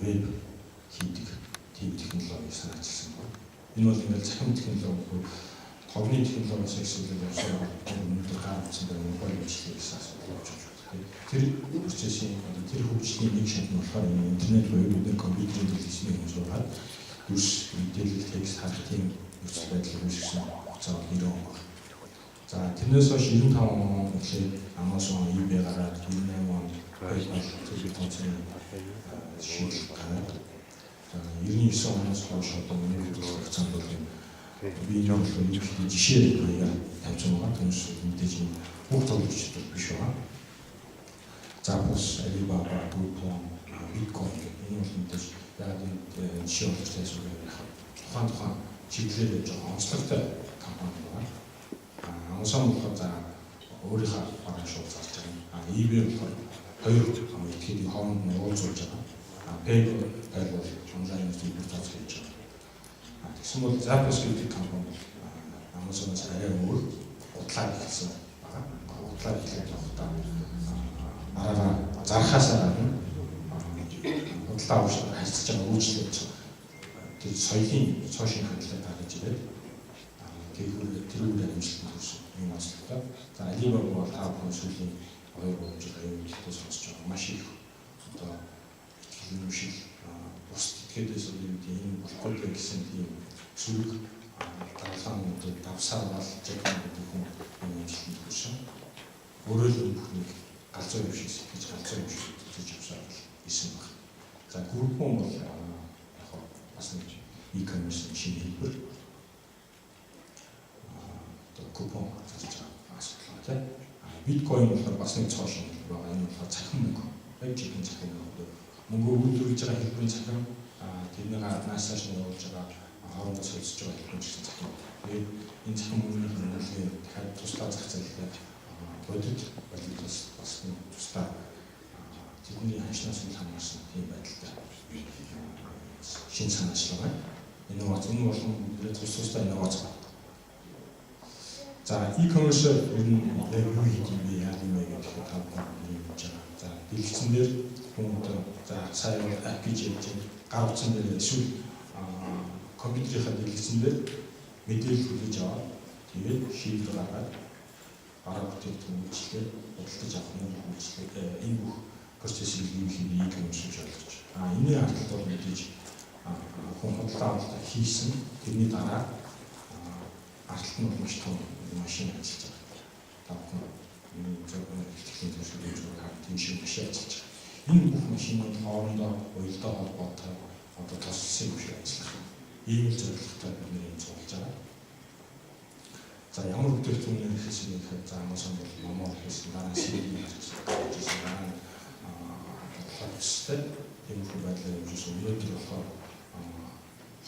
веб хийдэг тийм технологи санаачилсан байна. Энэ бол ингээл цахим технологи буюу тогны технологиос эхлээд явсан өнөөдөр гар утсан дээр мобайл үйлчилгээ гэсэн асуудал явж байгаа. Тэр процессын одоо тэр хөгжлийн нэг шат нь болохоор энэ интернет буюу бид нар компьютерийн дэлгэцний өмнө суугаад дүрс, мэдээлэл, текст харах тийм нөхцөл байдлыг үүсгэсэн хугацаа бол 90 он байна. За, тэрнээс хойш 95 он эхлээд Amazon, eBay гараад, 98 онд PayPal зэрэг тооцооны шийдэл гараад, за, 99 оноос хойш одоо миний хугацаанд бол юм би энэ бол ерөнхийдөө жишээ маягаар тавьсан байгаа. Түүнээс мэдээж энэ бүх тоглогчдод биш байгаа. Zappos, Alibaba, Groupon, Bitcoin гэх энэ бол мэдээж яг энэ жишээ болгож тавьсан байх. Тухайн тухайн чиглэлээр явж байгаа онцлогтой компани байгаа. Amazon болохоор за өөрийнхөө бараа шууд зарж байгаа. eBay болохоор хоёр этгээдийн хооронд нь уулзуулж байгаа. PayPal бол онлайн төлбөр тооцоо хийж байгаа. Тэгсэн бол Zappos гэдэг компани бол Amazon-оос арай өөр худлаар эхэлсэн байгаа. Худлаар эхлээд явахдаа бараагаа зархаасаа гадна худалдаа авагч харьцаж байгаа үйлчлэл хийж байгаа. Тэр соёлын цоо шинэ хандлага гаргаж ирээд тэрүүгээр амжилтанд хүрсэн юм онцлогтой. За, Alibaba бол та бүхэн сүүлийн 2 3 жил аюул үүдэлтэй сонсож байгаа маш их одоо итгэл үнэмшил, бусад этгээдээс одоо юу гэдэг энэ болохгүй гэсэн тийм сөрөг давлгаануудыг давсаар бол Jack Ma гэдэг хүн энэ амжилтанд хүрсэн. Өөрөө л энэ бүхнийг галзуу юм шиг сэтгэж, галзуу юм шиг үзэж явсаар л исэн баг. За, Groupon бол яг бас нэг e-commerce шинэ хэлбэр, одоо купон зарж байгаа асуудал байна, тийм. Биткойн болохоор бас нэг цоо шинэ хэлбэр байгаа. Энэ болохоор цахим мөнгө. Яг жинхэнэ цахим мөнгө. Мөнгө үйлдвэрлэж байгаа хэлбэрийн цахим, тэрнийг нааш цааш нь явуулж байгаа, хоорондоо солилцож байгаа хэлбэрийн гэсэн цахим. Тэгээд энэ цахим мөнгөний үнэлгээ дахиад тусдаа зах зээлтэй бодит валютаас бас нэг тусдаа тэдний ханшнаас нь хамаарсан тийм байдалтай шинэ санаачлал байна. Инновац энэ болгон бүгдээ тус тусдаа инновац байна. За, e-commerce ер нь яг юу хийх юм бэ, яа юм бэ гэхээр та бүхэн юм хийж байгаа. За, дэлгэцэн дээр хүн одоо за сая бол app гэж ярьж байна. Гар утсан дээр эсвэл компьютерийнхаа дэлгэцэн дээр мэдээлэл хүлээж аваад, тэгээд шийдвэр гаргаад, бараа бүтээгдэхүүн үйлчлээ худалдаж авах нь үйлчлээ, энэ бүх процессыг ерөнхийдөө e-commerce гэж ойлгож. А энэний ардталд бол мэдээж хүн худалдаа авалт хийсэн, тэрний дараа ардталт нь бол маш том машин ажиллаж байгаа. Та бүхэн миний илтгэлийн зөвшөөрөл харах тийм шиг машин ажиллаж байгаа. Энэ бүх машинууд хоорондоо уялдаа холбоотой одоо тослосон юм шиг ажиллах. Ийм л зорилготой бид нэр юм цуглаж байгаа. За, ямар бүтээгдэхүүнээр эхэлсэн бэ гэхээр за Amazon бол номоор эхэлсэн, дараа нь CD гарч ирсэн, дараа нь бодлогочтой тиймэрхүү байдлаар явж ирсэн. Өнөөдөр болохоор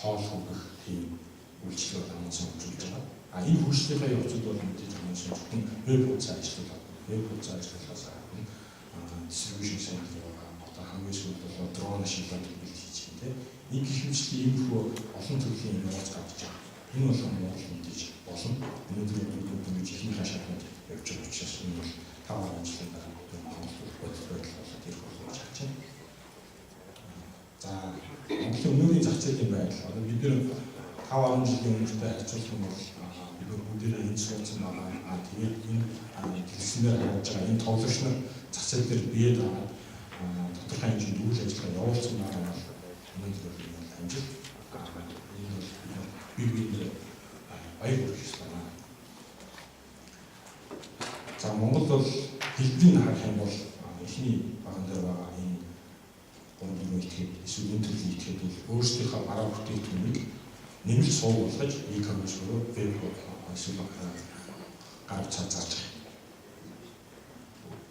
хоол хүргэх тийм үйлчлэгээр Amazon хөгжүүлж байгаа. А энэ хөгжлийнхаа явцад бол мэдээж Amazon зөвхөн веб хуудас ажиллуулаад, веб хуудас ажиллуулахаас гадна distribution center байгаа. Одоо хамгийн сүүлд бол дрон ашиглаад бэлт хийж байна, тийм. Нэг гэх мэтчилэн иймэрхүү олон төрлийн инновац гарч байгаа. Энэ бол Монгол мэдээж болно. Өнөөдөр бид ингэж эхнийхээ шатанд явж байгаа учраас энэ бол 5 10 жилийн дараа Монгол бодит байдал болоод ирэх болов гэж харж байна. За, Монголын өнөөдрийн зах зээлийн байдал, одоо бид нэр 5 10 жилийн өмнөтэй харьцуулах юм бол бид нар бүгдээрээ энд суудсан байгаа. А тэгээд энэ дэлгэцэн дээр харж байгаа энэ тоглогч нар зах зээл дээр биед аваад тодорхой хэмжээнд үйл ажиллагаа явуулсан байгаа бол өнөөдөр бол энэ бол амжилт. Энэ бол бид нар бие биендээ баяр хүргэх ёстой байна. За, Монгол бол хэлбэрийг харах юм бол эхний баган дээр байгаа энэ гурван дөрвөн этгээд эсвэл энэ төрлийн этгээд бол өөрсдийнхөө бараа бүтээгдэхүүнийг нэмэлт суваг болгож e-commerce буюу веб эсвэл гар утсаар зарж байгаа.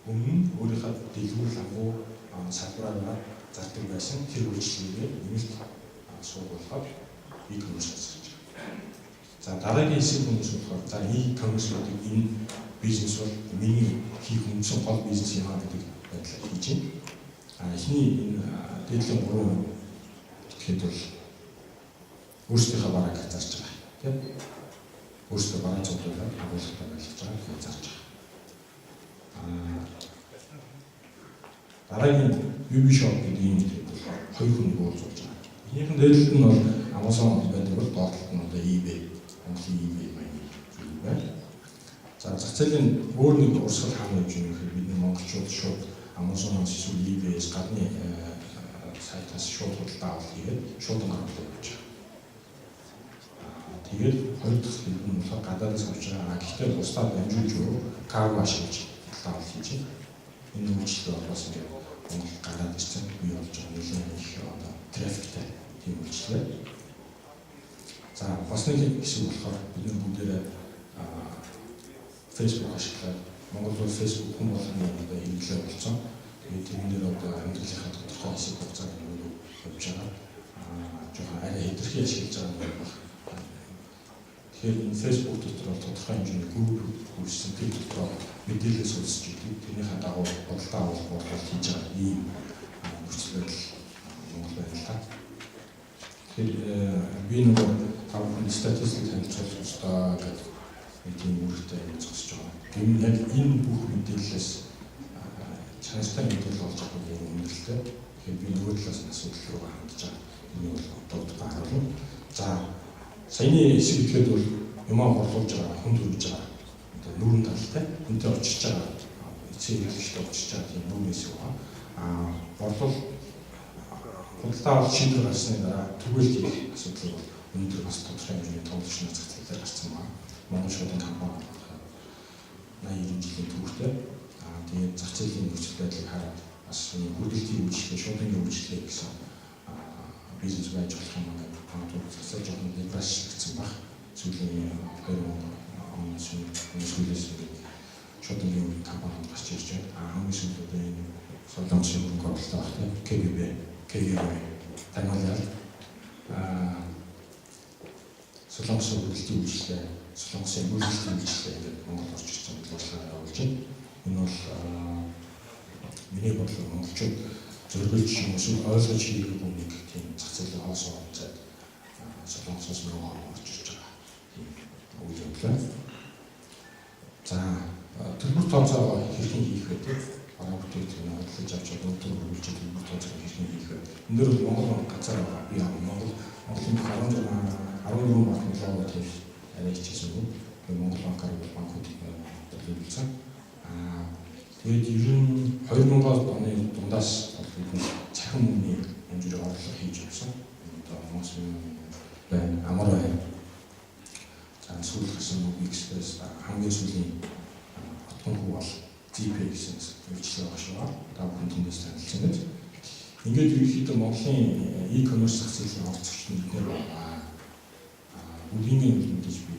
Өмнө нь өөрийнхөө дэлгүүр, лангуу, салбараар зардаг байсан тэр үйлчилгээгээ нэмэлт суваг болгоод e-commerce зарж байгаа. За, дараагийн хэсэг хүмүүс болохоор за e-commerce гэдэг энэ бизнес бол миний хийх үндсэн гол бизнес юм а гэдэг байдлаар хийж байна. А эхний энэ дээдлийн гурван этгээд бол өөрсдийнхөө барааг зарж байгаа, тийм. Өөрсдөө бараа цуглуулад агуулгатай байлгаж байгаа, тэгэхээр зарж байгаа. А дараагийн UB Shop гэдэг ийм этгээд болохоор Хоёр хүнийг уулзуулж байгаа. Эхнийх нь дээд талд нь бол Amazon байдаг бол доод талд нь одоо eBay, Монголын eBay маягийн зүйл байна. За, зах зээлийн өөр нэг урсгал хаана явж байгаа гэхээр бидний монголчууд шууд Amazon-оос эсвэл eBay-с гадны сайтаас шууд худалдаа авалт хийгээд шууд гаргалаа явж байгаа. Тэгээд хоёр дахь хэлбэр нь болохоор гадаадаас авч байгаа. Гэхдээ бусдаар дамжуулж юу карго ашиглаж худалдаа авалт хийж байна. Энэ үйлчлэл бол бас ингээд Монгол гадаад ирсэн бий болж байгаа нэлээд их одоо трафиктэй тийм үйлчлэл. За, бас нэг хэсэг болохоор бид нар бүгдээрээ Facebook ашиглаад, Монгол бол Facebook хүн болгоны одоо хэрэглээ болсон. Тэгээд тэрэн дээр одоо амьдралынхаа тодорхой хэсэг хугацааг нөгөө явж байгаа. Жоохон арай хэтэрхий ашиглаж байгаа юм бол. Тэгэхээр энэ Facebook дотор бол тодорхой хэмжээний групп үүссэн, тэр дотор мэдээлэл судалж идэг. Тэрнийхээ дагуу худалдаа авалт борлуулалт хийж байгаа ийм нөхцөл байдал Монгол байна л та. Тэгэхээр би нөгөө та бүхэн статистик танилцуулах ёстой гэдэг нэг тийм үүрэгтэй зогсож байгаа. Гэвч яг энэ бүх мэдээллээс чанартай мэдээлэл олж авах нь хүндрэлтэй. Тэгэхээр би нөгөө талаас нь асуудал руу хандж байгаа. Энэ бол одоо харуулна. За, саяны хэсэг ихэд бол юмаа борлуулж байгаа, хүн төрөж байгаа. Одоо нүүрэн талтай хүнтэй очиж байгаа, эцсийн хэрэглэгчтэй очиж байгаа тийм нүүрэн хэсэг байна. Борлуул, худалдаа авалт шийдвэр гарсны дараа түгээлт хийх асуудал бол өнөөдөр бас тодорхой хэмжээний тоглогч нар зах зээлээр гарсан байна. Монгол шуудан компани 80 90 жилийн түүхтэй. Тэгээд зах зээлийн нөхцөл байдлыг хараад бас хүргэлтийн үйлчилгээ, шуудангийн үйлчилгээ гэсэн бизнес байж болох юм байна. Магадгүй зах зээл жоохон либералчлагдсан баг. Сүүлийн 2000 оны сүүлээс ингээд шуудангийн компаниуд гарч ирж байна. Хамгийн сүүлд одоо энэ Солонгосын хөрөнгө оруулалт байх тийм КГБ, КГБ таниулаад Солонгосын хүргэлтийн үйлчилгээ, Солонгосын үйлчлэлийн үйлчилгээ ингээд Монгол орж ирж байгаа бодлого явуулж байна. Энэ бол миний бодлоор монголчууд зориглож юм эсвэл ойлгож хийгээгүй нэг тийм зах зээлийн хоосон зайд Солонгосоос нөгөө орж ирж байгаа тийм үйл явдал байна. За, төлбөр тооцоогоо хэрхэн хийх вэ те? Бараа бүтээгдэхүүнийг худалдаж авч өндөр үргэлж төлбөр тооцоогоо хэрхэн хийх вэ? Энэ дээр бол Монгол банк газар байгаа. Би Монголын бүх 16 14 банкны лого тавьж арай хичээсэнгүй. Тэгээ Монгол банкаар бол банкуд төлөвлөсөн. Тэгээд ер нь 2000 оны дундаас бол бид цахим мөнгөний хэмжээний орлого хийж явсан. Одоо Монгол байна, Амар байна. За, сүүл гарсан Express, хамгийн сүүлийн отгон хүү бол ZPay гэсэн үйлчлэг байгаа шүү. Та бүхэн тэндээс танилцсан гэж. Ингээд ерөнхийдөө Монголын e-commerce зах зээлийн оролцогч нь бид нар байгаа. Бүгдийн мэдээж би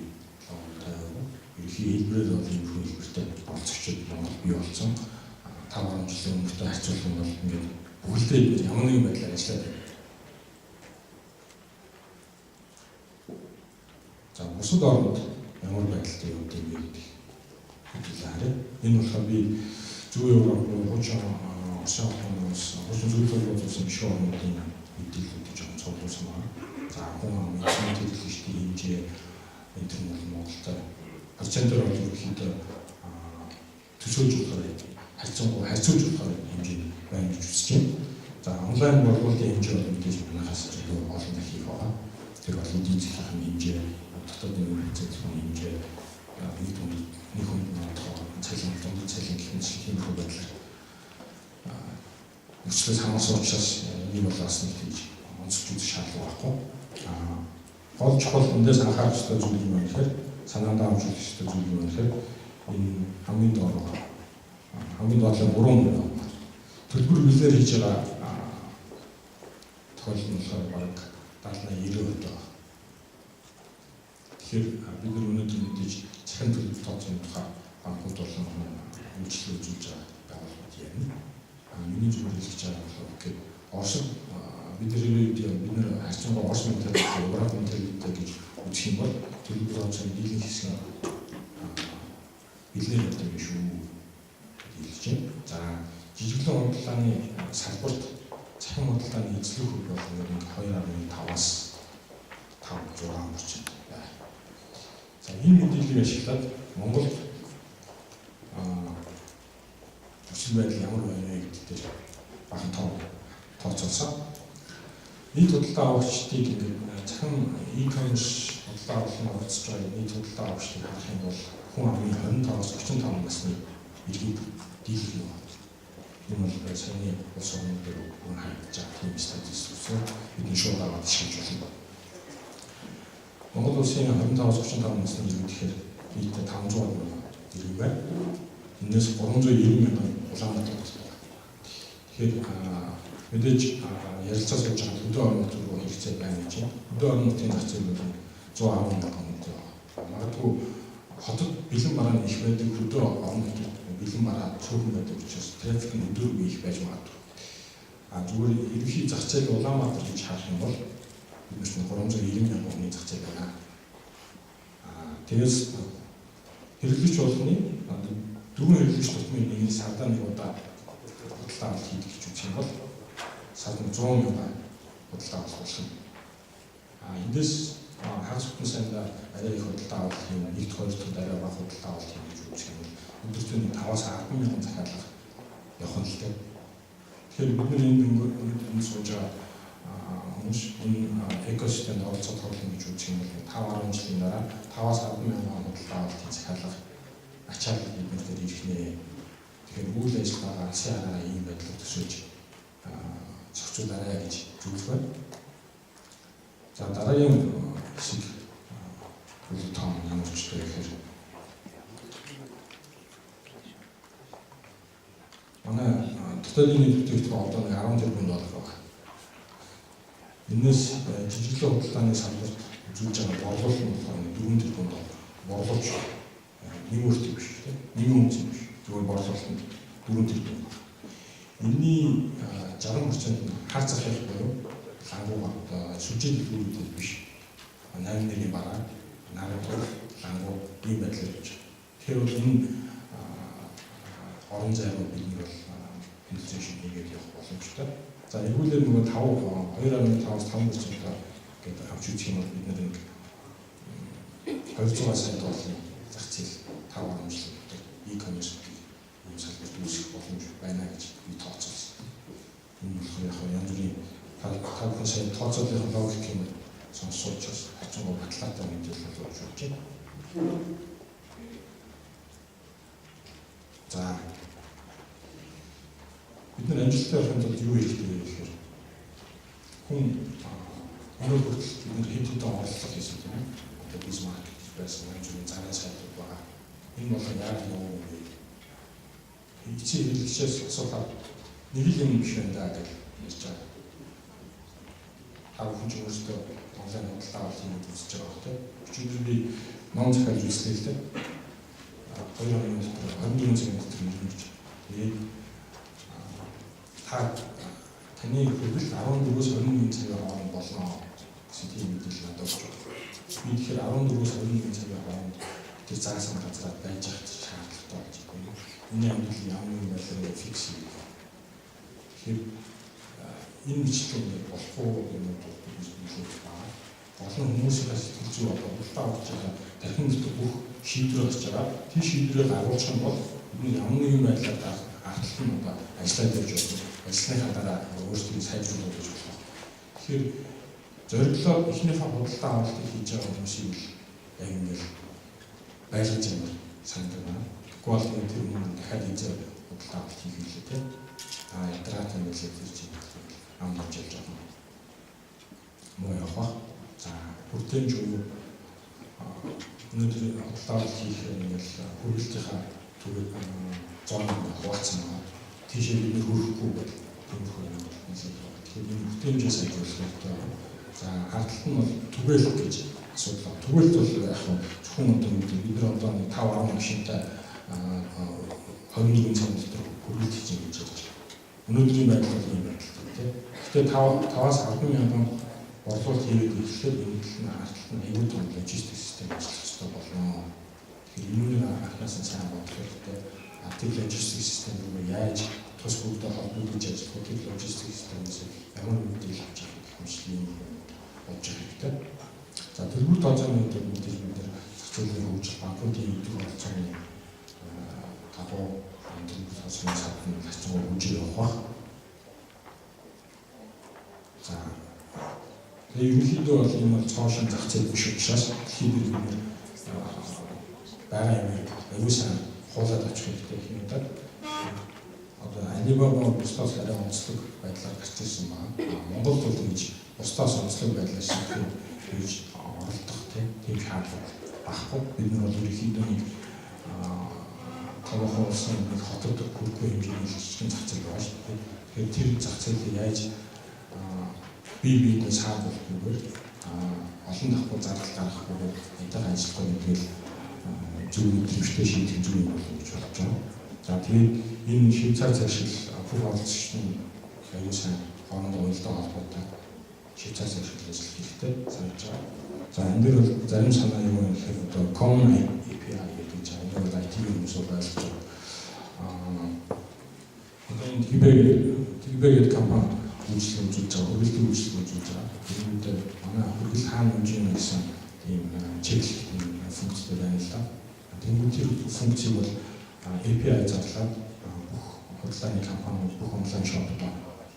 тавиагүй. Ерөнхий хэлбэрээр бол иймэрхүү хэлбэртэй оролцогчид Монгол бий болсон. 5 10 жилийн өмнөтэй харьцуулах юм бол ингээд бүхэлдээ бид ямар нэгэн байдлаар ажиллаад байна. За, бусад оронд ямар байдалтай явд юм бэ гэдэг хэдүүлээ харъя. Энэ болохоор би зүүн Европ, хуучин Оросын холбооны улс, хуучин зүүн холбооны улсын биш орнуудын мэдээллүүдийг жоохон цуглуулсан байна. За, хүн амын интернет хэрэглэгчдийн хэмжээ энэ төр бол Монголтой процентоор бол ерөнхийдөө төсөөлж болохоор харьцангуй харьцуулж болохоор хэмжээ байна гэж үзэж байна. За, онлайн борлуулалтын хэмжээ бол мэдээж манайхаас илүү олон дахин их байгаа. Тэр бол эдийн засгийн хэмжээ, дотоодын үр хязгаарны хэмжээ, нэг түнд нэг хүнд нь цалин, дундад цалин гэх мэт тиймэрхүү байдлаар нөхцлөөс хамаарсан учраас нэг болоос нэг тийж онцолж үзэх шаардлага байхгүй. Гол чухал эндээс анхаарах ёстой зүйл юм гэхээр, санаандаа авч үзэх ёстой зүйл юм гэхээр энэ хамгийн доор байгаа. Хамгийн доотлын 3 мөр төлбөр билээр хийж байгаа тохиолдол нь болохоор бараг 70 80% байгаа. Тэгэхээр бид нар өнөөдөр мэдээж цахим төлбөр тооцооны тухай банкуд болон үйлчлэл үзүүлж байгаа байгууллагууд ярина. Миний зүгээр хэлж байгаа болохоор окей. Оросд бид нар харьцангуй Орос менталитет, Европ менталитет гэж үзэх юм бол төлбөр тооцооны дийлэнх хэсэг нь билээр явдаг юм шүү гэж хэлж байна. За, жижиглэн худалдааны салбарт цахим худалдааны эзлэх хувь бол ингээд 2.5-аас 5 6% байна. За, энэ мэдээллийг ашиглаад Монголд нөхцөл байдал ямар байна вэ гэдэг дээр бахан тооцоолсон. Нийт худалдаа авагчдыг ингээд цахим e-commerce худалдаа авалтанд оролцож байгаа нийт худалдаа авагчдыг харах юм бол хүн амын 25-аас 35 насны иргэд дийлэх юм байна. Энэ бол саяны улс орнууд дээр бүрэн харагдаж байгаа тийм статистик учраас бидний шууд аваад ашиглаж болно. Монгол улсын 25-аас 35 насны иргэд гэхээр нийтдээ 500 мянган иргэн байна. Энээс 390 мянган Улаанбаатар хотод байна. Тэгэхээр мэдээж ярилцаа сууж байгаа хөдөө орон нутг руу хэрэгцээ байна гэж байна. Хөдөө орон нутгийн зах зээл бол 110 мянган хүнтэй байна. Магадгүй хотод бэлэн бараа нь их байдаг, хөдөө орон нутгад бэлэн бараа цөөхөн байдаг учраас трафик нь өдөргүй их байж магадгүй. Зүгээр ерөнхий зах зээл Улаанбаатар гэж харах юм бол бид нар 390 мянган хүний зах зээл байна. Тэгээс хэрэглэгч болгоны дөрвөн хэрэглэгч тутмын нэг нь сардаа нэг удаа худалдаа авалт хийдэг гэж үзэх юм бол сард 100 мянган худалдаа авалт болох юм. Эндээс хагас бүтэн сайндаа арай их худалдаа авалт хийн, нэгд хоёр дахьд арай бага худалдаа авалт хийн гэж үзэх юм бол өдөртөө 5-аас 10 мянган захиалга явах нь л дээ. Тэгэхээр бид нар энд сууж байгаа хүмүүс энэ экосистемд оролцоод тоглоно гэж үзэх юм бол 5 10 жилийн дараа 5-аас 10 мянган худалдаа авалтын захиалга ачаал бид нар дээр ирэх нэ. Тэгэхээр үйл ажиллагаагаа алсын хараа ийм байдлаар төсөөж зохицуулаарай гэж зөвлөх байна. За, дараагийн хэсэг үйл том ямар ч вэ гэхээр манай дотоодын нийт бүтээгдэхүүн одоо нэг 10 тэрбум доллар байна. Энээс жижиглэн худалдааны салбарт үзүүлж байгаа борлуулалт нь болохоор 4 тэрбум доллар. Борлуулж нэг өөртөө биш тийм, нэгэн үнц биш. Зүгээр борлуулалтанд 4 тэрбум доллар. Энэний 60% нь хар захих буюу лангуу, одоо сүлжээ дэлгүүрүүдэд биш. 8 нэрийн бараа, наран, лангуу ийм байдлаар явж байгаа. Тэгэхээр бол энэ орон зай руу бидний бол penetration хийгээд явах боломжтой. За, эргүүлэр нөгөө 5 2.5-аас 5% гэдэг авч үзэх юм бол бид нэг 200 сая долларын зах зээл 5 10 жилийн дотор e-commerce гэдэг ийм салбарт үүсгэх боломж байна гэж би тооцоолсон. Энэ болохоор яг янз бүрийн та бүхэн сая тооцоолын логик юм сонссон учраас хацангуй баталгаатай мэдээлэл болж байна. За, бид нар амжилттай байхын тулд юу хэрэгтэй вэ гэхээр хүн өнөө хүртэл бид нар хэд хэдэн орлого хийсэн, тийм ээ. Одоо бизнес маркет гэж байсан, янз бүрийн зарын сайтууд байгаа. Энэ бол яг юу вэ? Эцсийн хэрэглэгчээс асуулаад нэг л юм биш байна даа гэж ярьж байгаа. Та бүхэн ч өөрсдөө онлайн худалдаа авалт хийх үзэж байгаа бох, тийм. Өчигдөр би ном захиалж үзлээ л дээ. 2 хоногийн дотор, 24 цагийн дотор ирнэ гэж. Тэгээд таны хүргэл 14-өөс 21 цагийн хооронд болно гэсэн тийм мэдээлэл надад өгч байна. Би тэгэхээр 14-өөс 21 цагийн хооронд тэр заасан газараа байж явах шаардлагатай болж байна. Миний амьдрал ямар нэгэн байдлаар fix хийх. Тэгэхээр энэ мэтлэг ингээд болохгүй юм уу гэж хэлээд байгаа. Гол нь хүмүүсийнхээ сэтгэл зүй, одоо худалдаа авч байгаа тархин дотор бүх шийдвэр гарч байгаа. Тэр шийдвэрийг агуулчих юм бол бид ямар нэгэн байдлаар ардталт нь одоо ажиллаад явж байна. Ажилласныхаа дараа өөрсдөө сайжруулах гэж болох. Тэгэхээр зориглоод эхнийхээ худалдаа авалтыг хийж байгаа хүмүүсийг л яг ингээд байлгаж ямар санагдав байна. Тэгэхгүй бол тэр хүмүүс дахиад ийзээ худалдаа авалт хийх үлээ, тийм. Ядраатай байлаа, тэр чинь ам болж явж байгаа юм. Муу явах ба. За, хүртээмж буюу өнөөдөр худалдаа авалт хийх ингээл хүргэлтийнхаа түгээг зон хуваалцсан байгаа. Тийшээ бид нэр хүрэхгүй бол тиймэрхүү юм бол нэлээд байна. Тэгэхээр энэ хүртээмжээ сайжруулах хэрэгтэй. За, ардталт нь бол түгээл гэж асуудал. Түгээлт бол яг зөвхөн одоо юу гэдэг, бид нар одоо нэг 5 10 машинтай 24 цаг дотор хүргэлт хийж гэж ярьж байна. Өнөөдрийн байдал бол ийм байдалтай, тийм. Гэхдээ 5 5-аас 10 мянган борлуулалт хийгээд ирэхлээр энэ тал нь ардталт нь аюул том логистик систем ажиллах хэрэгтэй болно. Тэгэхээр үүнийг анхнаас нь сайн бодох хэрэгтэй. Тэр логистик систем рүү яаж тус бүгдээ холбогдож ажиллах вэ? Тэр логистик системээс ямар мэдээлэл авч явах гэх мэт юм бодож явах хэрэгтэй. За, төлбөр тооцооны хувьд мэдээж бид нар зах зээлийн хөгжил, банкуудын идэх оролцооны дагуу төлбөр тооцооны салбар нь хацсан хөгжиж явах бах. За, Тэгээ ерөнхийдөө бол энэ бол цоо шинэ зах зээл биш учраас дэлхийд бид нэр байгаа юм аюул сайн хуулаад авчих хэрэгтэй гэх юм да. Одоо Alibaba бусдаас арай онцлог байдлаар гарч ирсэн байна. Монголд бол ингэж бусдаас онцлог байдлаар шийдвэр хийж оролдох, тийм шаардлага байхгүй. Бид нар бол ерөнхийдөө нэг томоохон улсын нэг хотод хүрэхгүй хэмжээний жижигхэн зах зээл байгаа шүү дээ. Тэгэхээр тэр зах зээлийг яаж бие биенээ саадуулахгүйгээр, олон давхар зардал гаргахгүйгээр хайтайхан ажиллах гэдгийг зөв мэдрэмжтэй шийдэх зөв юм болов гэж бодож байгаа. За, тэгээд энэ Швейцар зашил бүх оролцогчдын аюул сайн хоорондоо уялдаа холбоотой Швейцар зашил ажиллах хэрэгтэй санагдаж байгаа. За, энэ дээр бол зарим санаа юу вэ гэхээр одоо Common API гэдэг чинь энэ бол IT хүмүүс бол ойлгож байгаа. Одоо энэ Тэгбэ гэдэг компани үйлчлэг үзүүлж байгаа, хүргэлтийн үйлчлэг үзүүлж байгаа. Тэрнүүдээ манай хүргэл хаана унж ийн гэсэн тийм check лэх тийм функцтэй байна л да. Тэнгүүд тэр функцийг бол API зарлаад бүх худалдааны компаниуд, бүх онлайн shop ууд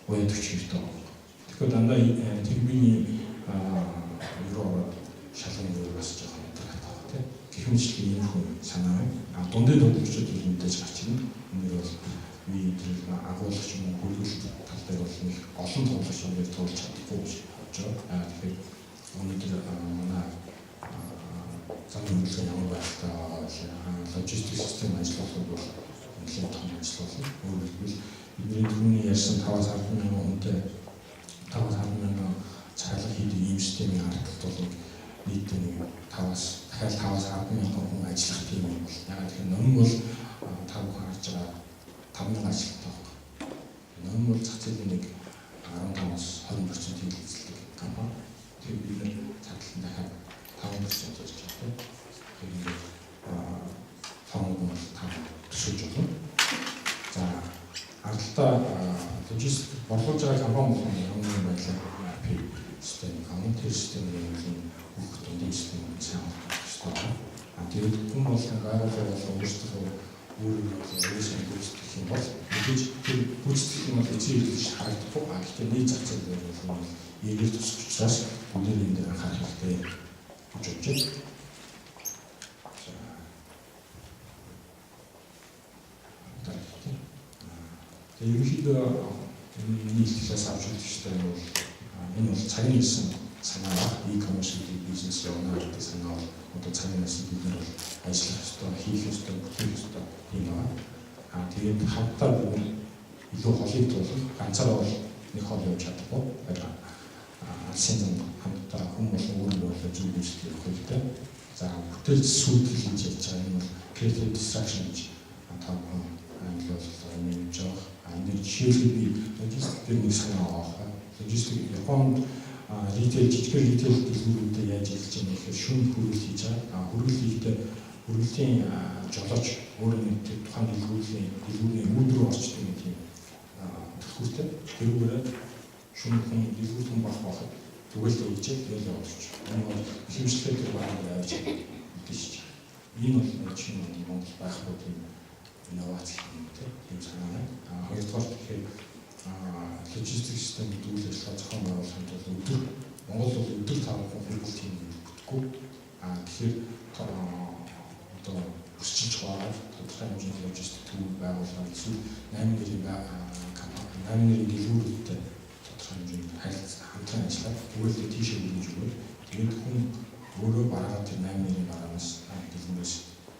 уяад өгч хэрэгтэй байна. Тэгэхээр дандаа Тэгбийн евро ороод шалган юу бас жоохон ядаргаатай байна, тийм. Гэх мэтчлэн иймэрхүү санаа байна. А дундын төлөвчд бол мэдээж гарч ирнэ. Энэ бол би тэр агуулгач юм уу, хүргэлт тал дээр бол нэг олон тоглогч юм дээр туулж чадахгүй гэж бодож байгаа. А тэгэхээр өнөөдөр манай замын хөдөлгөөн ямар байдалтай байгаа вэ? Логистик систем ажиллуулахад бол нэлээд том ажил болно. Өөрөөр хэлбэл, бидний түрүүний ярьсан 5-аас 10 мянган хүнтэй, 5-аас 10 мянган захиалга хийдэг ийм системийн ард талд бол нийтдээ нэг 5-аас дахиад 5-аас 10 мянган хүн ажиллах тийм юм бол ягаад гэхээр Номин бол та бүхэн харж байгаа 5 мянган ажилттай байна. Номин бол зах зээлийн нэг 15-аас 20%-ийг эзэлдэг компани. Тэгэхээр бид нэр цадлан дахиад 5% ярьж байгаа, тийм. Тэгэхээр ингээд тоонууд нь бол та төсөөлж болно. За, ардталаа логистик борлуулж байгаа компани болгоно ямар нэгэн байдлаар ERP систем, тэр системийн бүх дундын системийг сайн холбох хэрэгтэй байна. А тэгээд хүн болгон, байгууллага болон өөрсдөө өөрийн өөрсдөө гүйцэтгэх юм бол мэдээж тэр гүйцэтгэх юм бол эцсийн хэрэглэж харагдахгүй. А гэхдээ нийт зах зээл дээр бол эргээр тусах учраас бүгд энэ дээр анхаарах хэрэгтэй гэж бодож байна. За. Тэгээ ерөнхийдөө энэ нийтлэлээс авч үзэх хэрэгтэй нь бол энэ бол цагийн ирсэн санаа ба e-commerce гэдэг бизнес явна гэдэг санаа бол одоо цагийн ирсэн, бид нар бол ажиллах ёстой, хийх ёстой, бүтээх ёстой тийм байна. Аа, тэгээд хамтдаа бид нар илүү холыг туулах, ганцаараа бол нэг хол явж чадахгүй. Алсын зам хамтдаа хүн болон өөр болон зөв үйлчлэл явах хэрэгтэй. За, бүтээл сүйтгэл гэж ярьж байгаа юм бол creative destruction гэж та бүхэн англи бол нэмж байгаа. А энэ жишээлбэл би логистик дээр нэг санаа авах. Логистик Японд retail, жижигхэн retail дэлгүүрүүдэд яаж ажиллаж байгаа гэхээр шөнө хүргэл хийж байгаа. А хүргэл хийхдээ хүргэлтийн жолооч өөрөө нэг тэр тухайн дэлгүүрийн үүд рүү орчдөг нэг тийм түлхүүртэй. Тэрүүгээрээ шөнө хүн дэлгүүр хүн байх байхад түгэлээ хийжээ, тэгэл явуулчих. Энэ бол ихэмжлээ тэр бараан авч мэдээж. Энэ бол чинь Монгол байхгүй тийм инновац гэх юм, тийм санаа байна. А хоёрдугаар, тэгэхээр логистик систем гэдэг үйл ажиллагаа зохион байгуулахын тулд өдөр Монгол бол өдөр 5 хүргэлт хийх бүтэхгүй. А тэгэхээр одоо өсчилж хуваагаад тодорхой хэмжээний логистик төв байгуулаад эсвэл 8 нэрийн компани, 8 нэрийн дэлгүүрүүдтэй тодорхой хэмжээнд харилцаа хамтран ажиллаад түгэлээ тийшээ хүргэж өгөөд, тэгээд хүн өөрөө бараагаа тэр 8 нэрийн бараанаас, дэлгүүрээс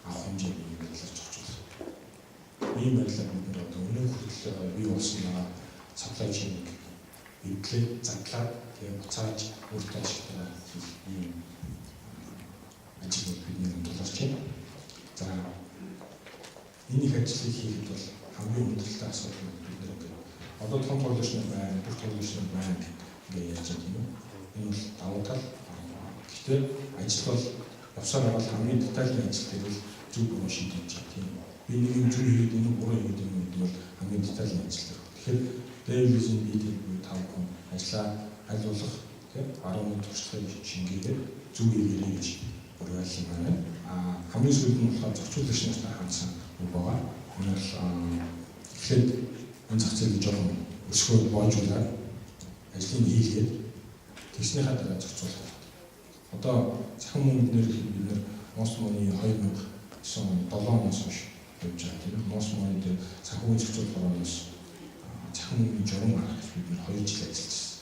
авах хэмжээний юм байдлаар зохицуулах. Ийм байдлаар бид нар одоо өнөө хүртэл бий болсон байгаа supply chain-ыг эвдлээ задлаад, тэгээ буцааж өөртөө ашигтай хийх ийм ажил бидний тулгарч байна. За, энэ их ажлыг хийхэд бол хамгийн хүндрэлтэй асуудал нь бид нар ингээд одоо том тоглогч нар байна, бүх тоглогч нар байна гэж ярьж байгаа юм. Энэ бол давуу тал. Гэхдээ ажил бол явсаар байгаа, хамгийн детальны ажил дээр бол зөв буруу шийдэж байгаа, тийм. Би нэг юм зөв хийгээд, энэ буруу хийгээд юм гэдэг бол хамгийн детальны ажил дээр. Тэгэхээр devil is in detail буюу та бүхэн ажлаа аль болох, тийм, барууны туршлагыг шингээгээд зөв хийгээрэй гэж уриалсан байна. А хамгийн сүүлд нь болохоор зохицуулагч нартай хандсан үг байгаа. Энэ бол эхлээд энэ зах зээлийг жоохон өсгөө боожуулаад ажлыг хийлгээд тэгснээр Тэгснийхаа дараа зохицуулах хэрэгтэй. Одоо цахим мөнгөнөр бид нэр Mos Money 2007 оноос хойш явж байгаа тийм ээ. Mos Money дээр санхүүгийн зохицуулах хорооноос цахим мөнгөний журам гаргах гэж бид нэр 2 жил ажилласан.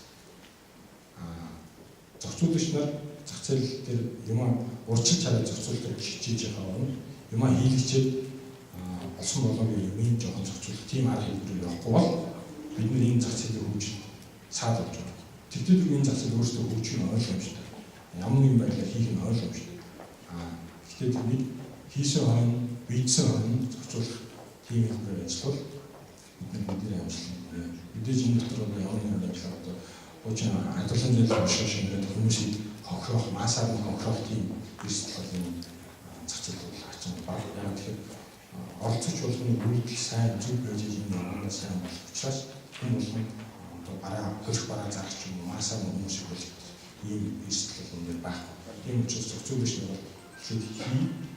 Зохицуулагч нар зах зээл дээр юмаа урьдчилж хараад зохицуулах гэж хичээж байгаа оронд юмаа хийлгэчээд болсон болоогүй юмыг жоохон зохицуулах тийм арга хэлбэр явахгүй бол бид нар энэ зах зээлийн хөгжил саад болж байна. Тэр энэ зах зээл өөрсдөө хөгжих нь ойлгомжтой. Ямар нэгэн байдлаар хийх нь ойлгомжтой. Гэхдээ тэрнийг хийсэн хойно, биедсэн хойно зохицуулах тийм хэлбэрээр ажиллавал бид нар бидний амжилт. Мэдээж энэ дотор одоо ямар нэгэн байдлаар одоо хуучин хадгалан зээл хошоо шингээд хүмүүсийг хохирох, масаар нь хохирох тийм эрсдэл бол энэ зах зээл бол хачин баг. Яг тэгэхээр оролцогч болгоны үйлдэл сайн зөв байж энэ явандаа сайн болох учраас хүн болгон одоо бараа хөрх бараа зарах ч юм уу масаар нь хүмүүсийг бол ийм эрсдэл бол энэ байхгүй. Тийм учраас зохицуулагч нар бол эхлээд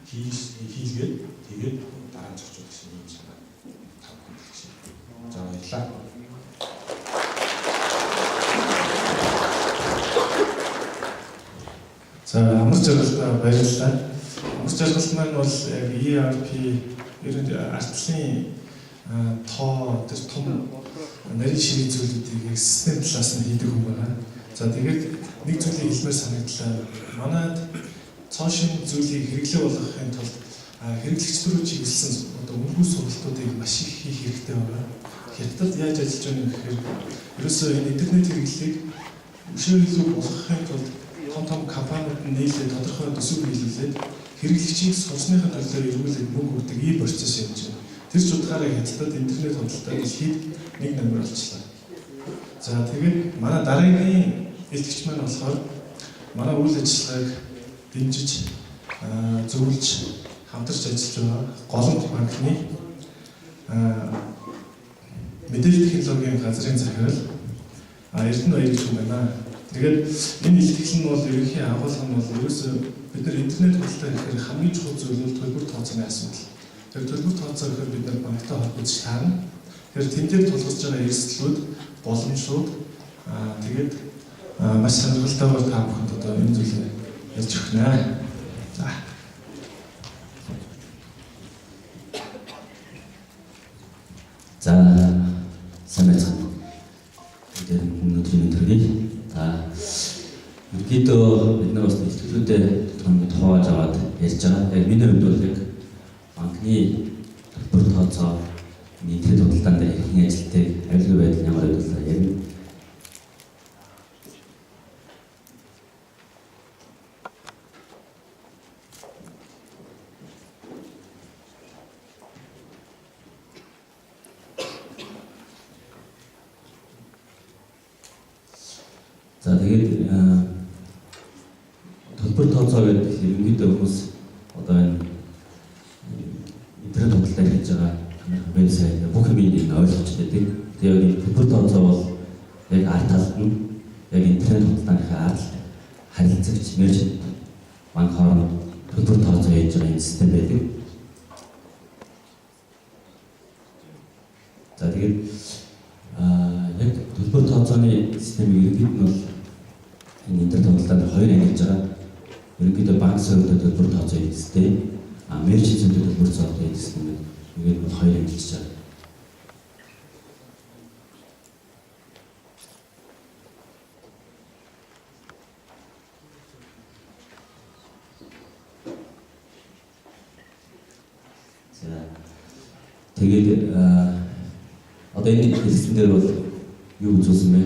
хийлгээд тэгээд дараа нь зохицуулах гэсэн ийм санаа та бүхэнд хэлсэн. За баярлалаа. За амар жаргалтай баярлалаа. Амар жаргал маань бол яг ERP ер нь артлын тоо тэр том нарийн ширийн зүйлүүдийг яг систем талаас нь хийдэг хүн байна. За тэгээд нэг зүйлийг хэлмээр санагдлаа. Манайд цоо шинэ зүйлийг хэрэглээ болгохын тулд хэрэглэгч рүү чиглэсэн одоо үнэгүй сургалтуудыг маш их хийх хэрэгтэй байна. Хятадд яаж ажиллаж байгаа юм гэхээр ерөөсөө энэ интернет хэрэглээг өшөө илүү болгохын тулд том том компаниуд нь нийлээд тодорхой төсөв биелүүлээд хэрэглэгчийг сурсныхаа төлөө эргүүлээд мөнгө өгдөг ийм процесс явж байна. Тэр ч утгаараа Хятадд интернет худалдаа дэлхийд нэг номер болчихлоо. За тэгээд манай дараагийн илтгэгч маань болохоор манай үйл ажиллагааг дэмжиж, зөвлөж, хамтарч ажиллаж байгаа Голомт банкны мэдээлэл технологийн газрын захирал Эрдэнэ Баяр гэж хүн байна. Тэгээд энэ илтгэл нь бол ерөнхий агуулга нь бол ерөөсөө бид нар интернет худалдаа гэхээр хамгийн чухал зүйл бол төлбөр тооцооны асуудал. Тэр төлбөр тооцоо гэхээр бид нар банктай холбогдож таарна. Тэгэхээр тэн дээр тулгарч байгаа эрсдлүүд, боломжууд тэгээд маш сонирхолтойгоор та бүхэнд одоо энэ зүйлийг ярьж өгнө. За. За сайн байцгаана уу. Тэгээд өнөөдрийн мэдрэлийг за ерөнхийдөө бид нар бас илтгэлүүдээ тодорхой хувааж аваад ярьж байгаа. Яг миний хувьд бол яг банкны төлбөр тооцоо, интернет худалдаан дээр хэрхэн ажилтдаг, аюулгүй байдал ямар байдаг ярина. За тэгээд төлбөр тооцоо гэдэг ерөнхийдөө хүмүүс одоо энэ интернет худалдаа хийж байгаа вебсайт бүх юм энийг ойлгож байдаг. Тэгээд яг төлбөр тооцоо бол яг ард талд нь яг интернет худалдааныхаа ард харилцагч мерчант банк хооронд төлбөр тооцоо хийж байгаа юм систем байдаг. За тэгээд яг төлбөр тооцооны системийг ерөнхийд нь бол энэ интернет худалдаанд хоёр ангилж байгаа. Ерөнхийдөө банк суурьтай төлбөр тооцоо хийх систем, мерчант суурьтай төлбөр тооцоо хийх систем гэдэг ингээд бол хоёр ангилж байгаа. За тэгээд одоо энэ хэлсэн дээр бол юу үзүүлсэн бэ?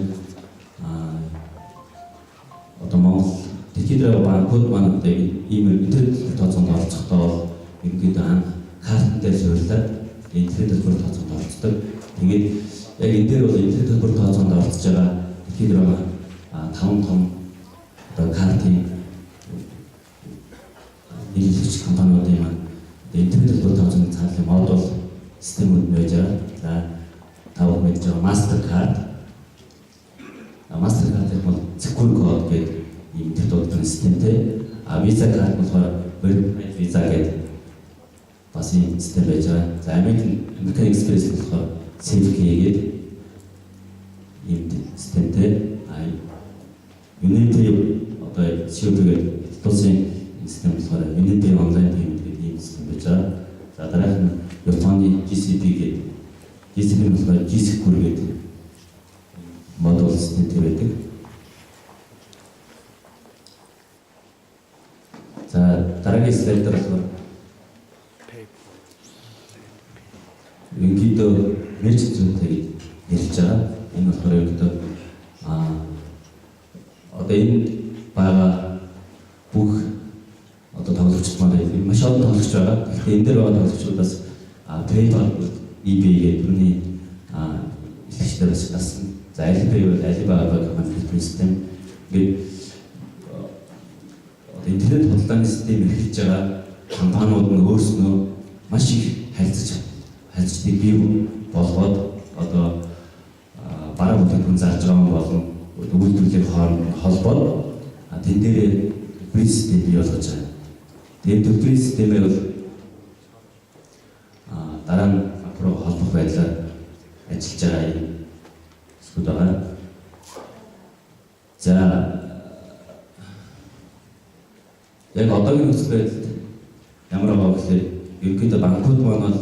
Одоо Монгол дэлхийд дээр банкуд маань одоо ийм интернет тооцоонд оролцохдоо бол ерөнхийдөө анх картн дээр суйрлаад интернет төлбөр тооцоонд оролцдог. Тэгээд яг энэ дээр бол интернет төлбөр тооцоонд оролцож байгаа дэлхийд дээр байгаа 5 том одоо картын нийлүүлэгч компаниудын маань интернет төлбөр тооцооны цаанлын модуль системүүд нь байж байгаа. За та бүхэн мэдж байгаа Mastercard. Mastercard-ын бол Secure Code гэдэг ийм интернет худалдааны системтэй. Visa card болохоор Verified Visa гэдэг бас ийм систем байж байгаа. За American Express болохоор SafeKey гэдэг ийм системтэй. UnionPay одоо COP гэдэг улсын систем болохоор UnionPay online payment гэдэг ийм систем байж байгаа. За, дараах нь Японы GCP гэдэг, GCP нь болохоор G-Secure гэдэг модуль системтэй байдаг. За, дараагийн слайд дээр болохоор ерөнхийдөө merchant зүйтэй гэж ярьж байгаа. Энэ болохоор ерөнхийдөө одоо энэ байгаа бүх одоо тоглогчид маань маш олон тоглогч байгаа. Тэгэхээр энэ дээр байгаа тоглогчдуудаас PayPal, eBay гэдэг түрүүний хэлэгчдэр бас дасна. За, Alipay бол Alibaba компани төлбөрийн систем. Ингээд одоо интернет худалдааны систем эрхэлж байгаа компаниуд нь өөрснөө маш их харилцагчдыг бий болгоод одоо бараа бүтээгдэхүүн зарж байгаа хүн болон үйлдвэрлэлийн хооронд нь холбоод тэн дээрээ төлбөрийн систем бий болгож байгаа. Тэгээд төлбөрийн системээр бол дараа нь банк руу холбох байдлаар ажиллаж байгаа юм хэсгүүд байгаа. За, яг одоогийн нөхцөл байдалд ямар байгаа гэхээр ерөнхийдөө банкуд маань бол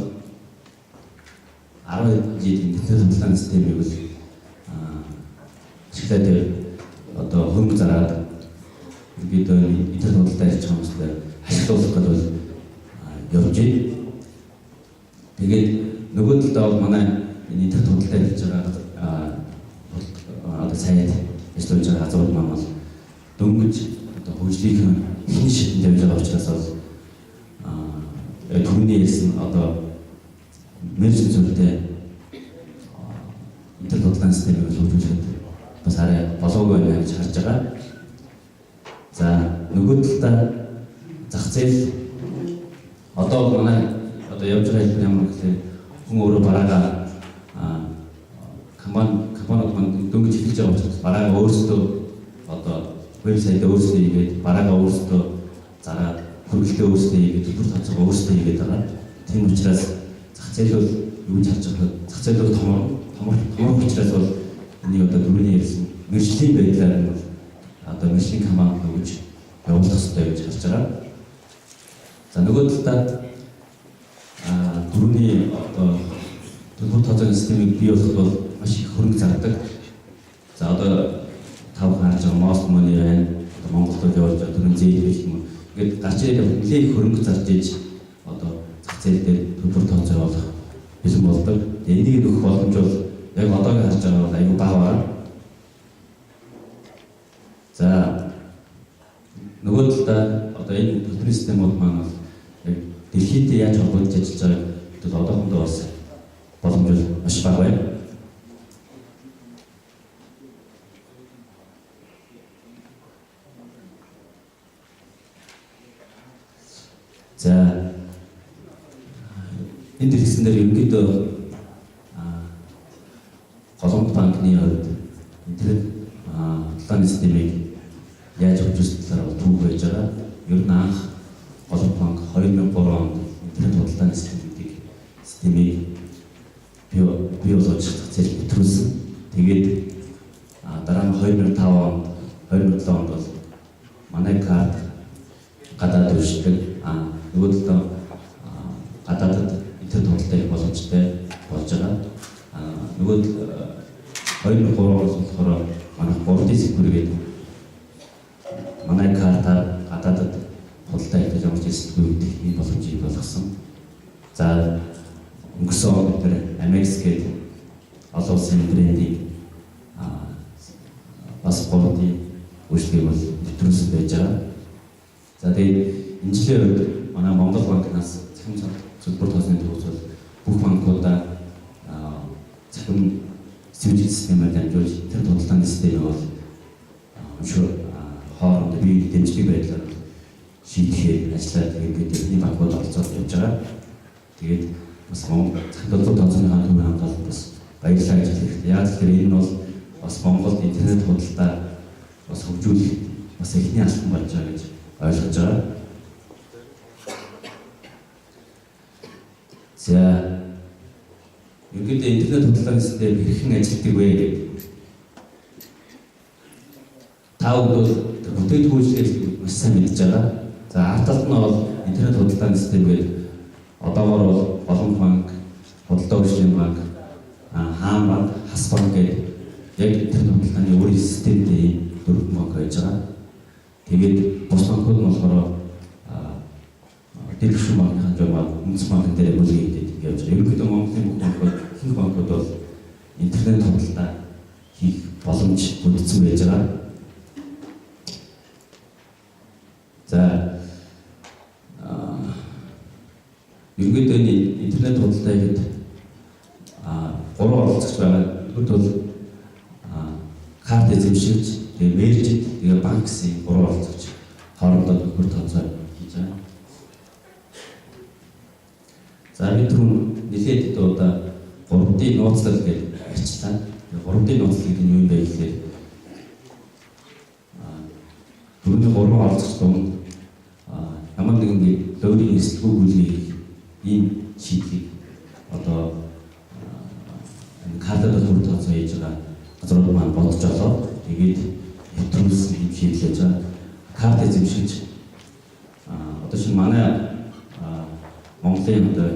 10 жил интернет худалдааны системийг бол ашиглаад одоо хөрөнгө зараад ерөнхийдөө интернет худалдаа хийж байгаа хүмүүстэй ашиглуулах гэдэг бол явж байна. Тэгээд нөгөө талдаа бол манай энэ интернет худалдаа хийж байгаа одоо сайт ажиллаж байгаа газрууд маань бол дөнгөж одоо хөгжлийнхэн эхний шатанд явж байгаа учраас бол түрүүний ярьсан одоо менежмент зүйлтэй интернет худалдааны системийг хөгжүүлэхэд бас арай болоогүй байна гэж харж байгаа. За, нөгөө талдаа зах зээл одоо манай одоо явж байгаа хэлбэр ямар гэхээр хүн өөрөө бараагаа компаниуд маань дөнгөж эхэлж байгаа учраас бараагаа өөрсдөө одоо вебсайтаа өөрсдөө хийгээд, бараагаа өөрсдөө зараад, хүргэлтээ өөрсдөө хийгээд, төлбөр тооцоогоо өөрсдөө хийгээд байгаа. Тийм учраас зах зээл бол юу гэж харж байгаа, зах зээл бол томор томор томор учраас бол энийг одоо түрүүний ярьсан мэргэжлийн байдлаар нь бол одоо мэргэжлийн команд өгөж явуулах ёстой гэж харж байгаа. За, нөгөө талдаа түрүүний одоо төлбөр тооцооны системийг бий болгоход бол маш их хөрөнгө зардаг. За, одоо та бүхэн харж байгаа Most Money байна. Одоо Монголд явуулж байгаа түрүүн зээл гэх юм уу. Ингээд гарч ирээд нэлээд их хөрөнгө зарж иж одоо зах зээл дээр төлбөр тооцоо явуулах бэлэн болдог. Тэгээ энийг нөхөх боломж бол яг одоогийн харж байгаа бол айгүй бага байна. За, нөгөө талдаа одоо энэ төлбөрийн системүүд маань бол яг дэлхийд яаж холбогдож ажиллаж байгааг бол одоохондоо бас боломж бол маш бага байна. За, энэ дэлгэцэн дээр ерөнхийдөө Голомт банкны хувьд интернет худалдааны системийг яаж хөгжүүлсэн талаар бол түүх байж байгаа. Ер нь анх Голомт банк 2003 онд интернет худалдааны систем гэдэг системийг бий болгож зах зээлд нэвтрүүлсэн. Тэгээд дараа нь 2005 онд, 2007 онд бол манай карт гадаад үйлчлэг, нөгөө талдаа гадаадад интернет худалдаа хийх боломжтой болж байгаа. Нөгөө 2003 оноос болохоор манай 3D Secure гэдэг манай картаар гадаадад худалдаа хийх ямар ч эрсдэлгүй гэдэг ийм боломжийг болгосон. За, өнгөрсөн он бид нэр Amex гэдэг олон улсын брендийг бас 3D үйлчлэгийг бол нэвтрүүлсэн байж байгаа. За, тэгээд энэ жилийн хувьд манай Монгол банкнаас цахим төлбөр тооцооны төвс бол бүх банкудаа цахим сэвжил системээр дамжуулж интернет худалдааны системийг бол хоорондоо бие дэмжлэг байдлаар шийдэхээр ажиллаад ингээд эхний банкуд оролцоод явж байгаа. Тэгээд бас Монгол цахим төлбөр тооцооны төвийн хамгаалалт бас баярлалаа гэж хэлэх хэрэгтэй. Яг тэгэхээр энэ нь бол бас Монголд интернет худалдаа бас хөгжүүлэх бас эхний алхам болж байгаа гэж ойлгож байгаа. За, ерөнхийдөө интернет худалдааны систем хэрхэн ажилладаг вэ гэдэг. Та Та бүхэн бол бүтээгдэхүүн үйлчилгээ маш сайн мэдж байгаа. За, ард талд нь бол интернет худалдааны систем гэдэг одоогоор бол Голомт банк, Худалдаа хөгжлийн банк, Хаан банк, Хас банк гэдэг яг интернет худалдааны өөрийн системтэй ийм дөрвөн банк байж байгаа. Тэгээд бус банкуд нь болохоор дэд түвшин банкны журмаар үндэс банкн дээр бүлэг хийдэг явж байгаа. Ерөнхийдөө Монголын бүх банкуд, ихэнх банкуд бол интернет худалдаа хийх боломж бүрдсэн байж байгаа. За, ерөнхийдөө энэ интернет худалдаа хийхэд гурван оролцогч байгаа. Нэгдүгээр бол карт эзэмшигч, тэгээ merchant, тэгээ банк гэсэн гурван оролцогч хоорондоо нөхөр тооцоо хийж байгаа. За, би түрүүн нэлээд хэд удаа 3D нууцлал гэж ярьчлаа. 3D нууцлал гэдэг нь юу юм бэ гэхээр түрүүний гурван оролцогч дунд ямар нэгэн луурийн эрсдэлгүй гүйлгээ хийх ийм шийдлийг одоо энэ картад төр тооцоо хийж байгаа газрууд маань бодож олоод, тэгээд нэвтрүүлсэн ийм шийдэл яаж байгаа. Карт эзэмшигч одоо шинэ манай Монголын одоо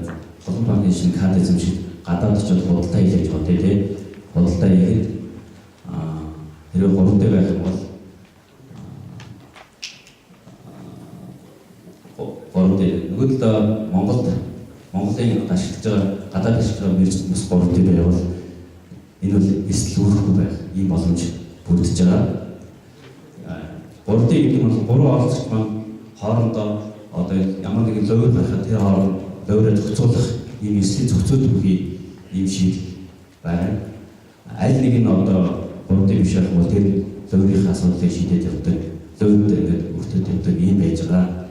Голомт банкны шинэ карт эзэмшигч гадаад очиод худалдаа хийлээж байгаа, тий. Худалдаа хийхэд хэрвээ 3D байх юм бол 3D, нөгөө талаа Монголд Монголын ашиглаж байгаа, гадаад ашиглаж байгаа merchant бас 3D байвал энэ бол эрсдэл үүрэхгүй байх ийм боломж бүрдэж байгаа. 3D гэдэг нь бол гурван оролцогч маань хоорондоо одоо ямар нэгэн луур гаргахад тэр хооронд луураа зохицуулах ийм эрсдлийг зохицуулах бүхий ийм шийдэл байна. Аль нэг нь одоо 3D биш байх бол тэр луурийнхаа асуудлыг шийдээд явдаг. Луурд ингээд өртөд явдаг ийм байж байгаа.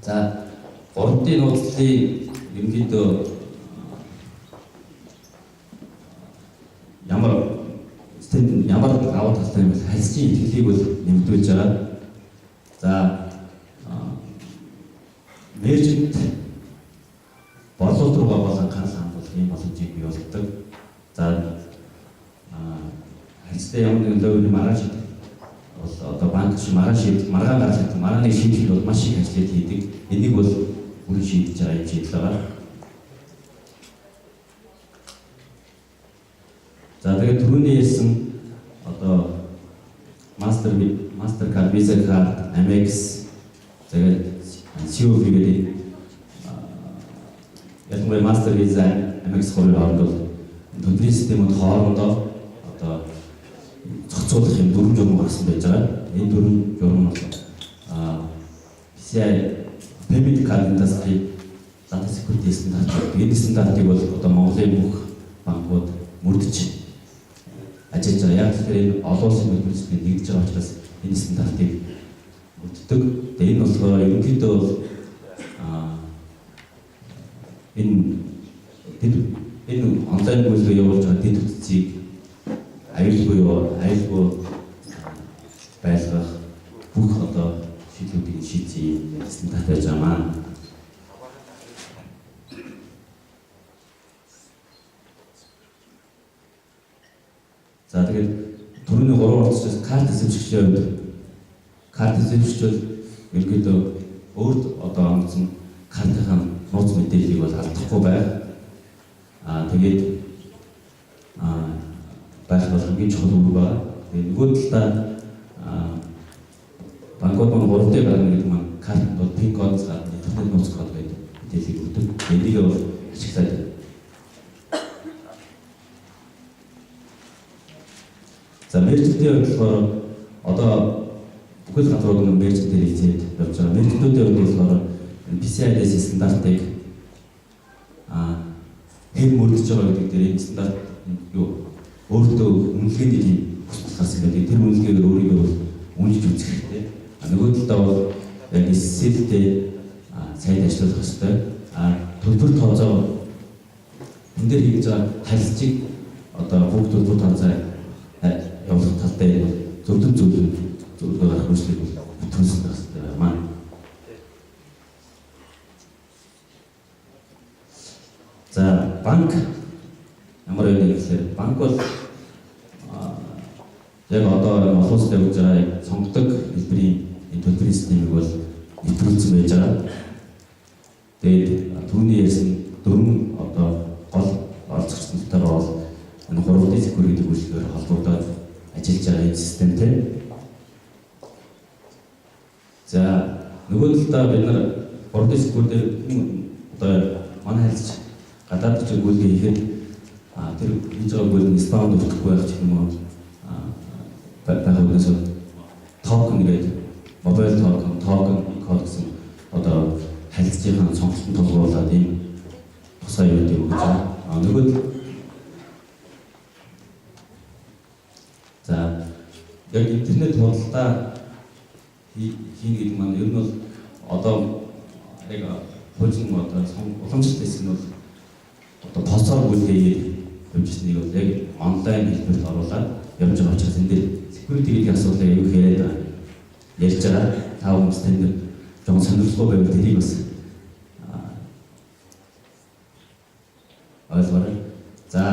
За, 3D нууцлалын ерөнхийдөө ямар системд ямар давуу талтай юм бэ? Харилцагчийн итгэлийг бол нэмэгдүүлж байгаа. За, merchant борлуулалт руугаа бол анхаарал хандуулах ийм боломжийг бий болгодог. За, харилцагчтай ямар нэгэн луурын маргаан шийдэх бол одоо банк шиг маргаан шийдэл, маргаан гаргах, маргааны шийдэл бол маш их ажлыг хийдэг. Энийг бол бүрэн шийдэж байгаа юм шийдэл байгаа. За, тэгээд түрүүний хэлсэн одоо Mastercard, Visa card, Amex, тэгээд COV гэдэг, ялангуяа Master, Visa, Amex гурвын хооронд бол төлбөрийн системүүд хоорондоо одоо зохицуулах юм дөрвөн журам гаргасан байж байгаа. Энэ дөрвөн журам нь бол PCI Payment Card Industry Data Security стандарт. Энэ стандартыг бол одоо Монголын бүх банкуд мөрдөж ажиллаж байгаа. Яг тэгэхээр энэ олон улсын төлбөрийн систем нэгдэж байгаа учраас энэ стандартыг мөрддөг. Тэгээ энэ болохоор ерөнхийдөө бол энэ онлайн гүйлгээ явуулж байгаа дэд бүтцийг аюулгүй байлгах бүх одоо шийдлүүдийг шийдсэн юм стандарт байж байгаа маа. За, тэгээд түрүүний гурван оролцогчоос карт эзэмшигчийн хувьд, карт эзэмшигч бол ерөнхийдөө өөрт одоо онгоцсон картынхаа нууц мэдээллийг бол алдахгүй байх. Тэгээд байх бол хамгийн чухал үүрэг байна. Тэгээд нөгөө талдаа банкуд маань 3D гаргана гэдэг маань картанд бол PIN код гаргана, интернет нууц код гэдэг мэдээллийг өгдөг. Энийг бол ашиглаад. За, merchant ийн хувьд болохоор одоо бүхэл газрууд нь merchant ээр хийгээд явж байгаа. Merchant үүдийн хувьд болохоор PCI DSS стандартыг хэн мөрдөж байгаа гэдэг дээр энэ стандарт юу өөртөө үнэлгээний тийм хүсэл гарсан байдаг. Тэр үнэлгээгээр өөрийгөө бол үнэлж үзэх хэрэгтэй. Нөгөө талдаа бол яг SSL-тэй сайд ажиллах хэрэгтэй. Төлбөр тооцоо энэ дээр хийж байгаа харилцагчийг одоо бүх төлбөр тооцоо явуулах тал дээр зөвлөм зөвлөм зөвлөгөө гаргах хүслийг нэвтрүүлсэн байх хэрэгтэй байна. За, банк ямар юм бэ гэхээр банк бол Яг одоо олон улсад явж байгаа яг сонгодог хэлбэрийн энэ төлбөрийн системийг бол нэвтрүүлсэн байж байгаа. Тэгээд түүний ярьсан дөрвөн одоо гол оролцогчдтойгоо бол энэ 3D secure гэдэг үйлчлэгээр холбогдоод ажиллаж байгаа энэ системтэй. За, нөгөө талдаа бид нар 3D secure дээр одоо манай харилцагч гадаад ч гүйлгээ хийхэд тэр хийж байгаа гүйл нь spam д өртөхгүй байх ч юм уу байх үгнээс токен гэдэг mobile token, token код гэсэн одоо харилцагчийн сонголтод тулгуурлаад ийм тусгай юудыг өгч байгаа. Нөгөө за яг интернет худалдаа хийнэ гэдэг маань ер нь бол одоо яг хуучин одоо уламжлалт хэсэг нь бол одоо POS оор гүйлгээгээд явжснийг бол яг онлайн хэлбэрт оруулаад явж байгаа учраас энэ дээр security гэдэг асуудлыг аюу яриад байгаа. Ярьж байгаа. Та хүмүүс танд жоохон сонирхолтой байвал тэрийг бас ойлгоорой. За,